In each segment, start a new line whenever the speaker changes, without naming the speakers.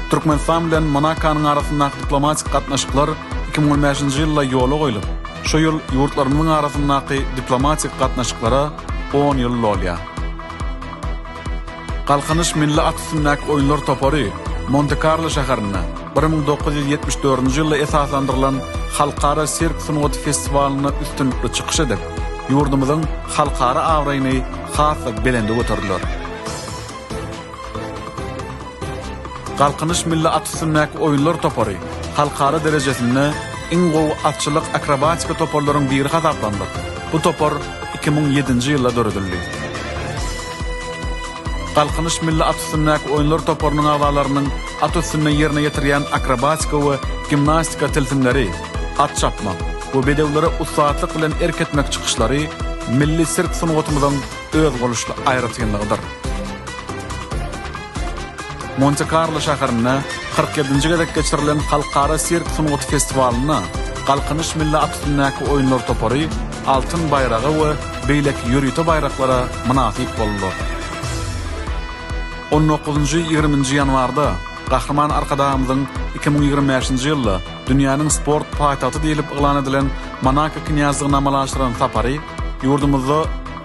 Türkmenistan bilen Monakonyň arasyndaky diplomatik gatnaşyklar 2015-nji ýylda ýola goýlup, şu ýyl ýurtlarymyzyň arasyndaky diplomatik gatnaşyklara on ýyl dolýar. Galkynyş milli at üstündäki oýunlar topary Monte-Karlo şäherinde 1974-nji ýylda esaslandyrylan Halkara sirk sungaty festiwalynda üstünlikli çykyş edip, ýurdumyzyň halkara abraýyny has-da belende göterdiler. Galkynyş milli at üstündäki oýunlar topary halkara derejesinde iň gowy atçylyk akrobatika toparlaryň biri hasaplanylyp, bu topar 2007-nji ýylda döredildi. Galkynyş milli at üstündäki oýunlar toparynyň agzalarynyň at üstünde ýerine ýetirýän akrobatika we gimnastika tilsimleri, at çapmak we bedewlere ussatlyk bilen erk etmek çykyşlary milli sirk sungatymyzyň özboluşly aýratynlygydyr. Monte-Karlo şäherinde 47-nji gezek geçirilen Halkara sirk sungaty festiwalynda Galkynyş milli at üstündäki oýunlar topary altyn baýraga we beýleki ýörite baýraklara mynasyp boldular. On dokuzynjy, ýigriminji ýanwarda Gahryman Arkadagymyzyň 2025-nji ýylda dünýäniň sport paýtagty diýlip yglan edilen Monako knýazlygyna amala aşyran sapary ýurdumyzda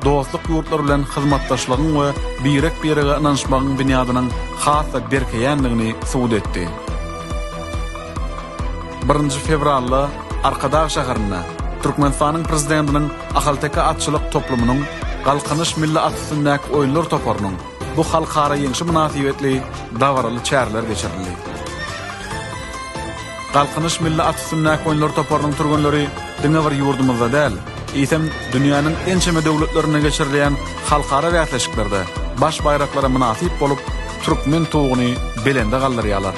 dostluk ýurtlar bilen hyzmatdaşlygyň we birek-birege ynanyşmagyň binýadynyň has-da berkeýändigini subut etdi. Birinji fewralda Arkadag şäherinde Türkmenistanyň Prezidentiniň Ahalteke atçylyk toplumynyň Galkynyş milli at üstündäki oýunlar toparynyň bu halkara ýeňşi mynasybetli dabaraly çäreler geçirildi. Galkynyş milli at üstündäki oýunlar toparynyň türgenleri diňe bir ýurdumyzda däl, eýsem, dünýäniň ençeme döwletlerinde geçirilýän halkara bäsleşiklerde baş baýraklara mynasyp bolup, türkmen tuguny belende galdyrýarlar.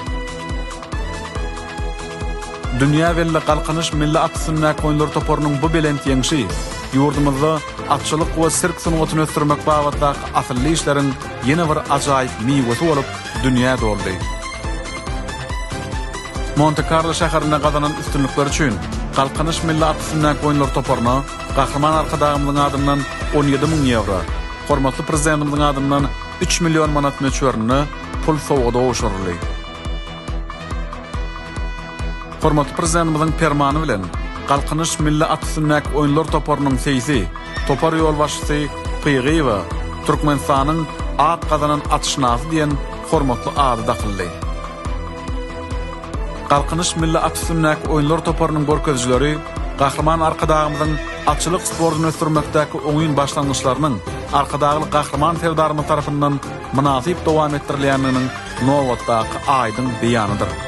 Dünýä belli Galkynyş milli at üstündäki oýunlar toparynyň bu belent ýeňşi ýurdumyzda atçylyk we sirk sungatyny ösdürmek babatdaky asylly işleriň ýene bir ajaýyp miwesi bolup dünýä doldy. Monte-Karlo şäherinde gazanan üstünlikleri üçin Galkynyş milli at üstündäki oýunlar toparyna Gahryman Arkadagymyzyň adyndan 17 müň ýewro, hormatly Prezidentimiziň adyndan 3 million manat möçberinde pul sowgady gowşuryldy. Hormatly Prezidentimiziň Permany bilen, Galkynyş milli at üstündäki oýunlar toparynyň seýsi, topar ýolbaşçysy Pygyýewa Türkmenistanyň at gazanan atşynasy diýen hormatly ady dakyldy. Galkynyş milli at üstündäki oýunlar toparynyň görkezijileri Gahryman Arkadagymyzyň atçylyk sportuny ösdürmekdäki oňyn başlangyçlarynyň Arkadagly Gahryman Serdarymyz tarapyndan mynasyp dowam etdirilýändiginiň nobatdaky aýdyň beýanydyr.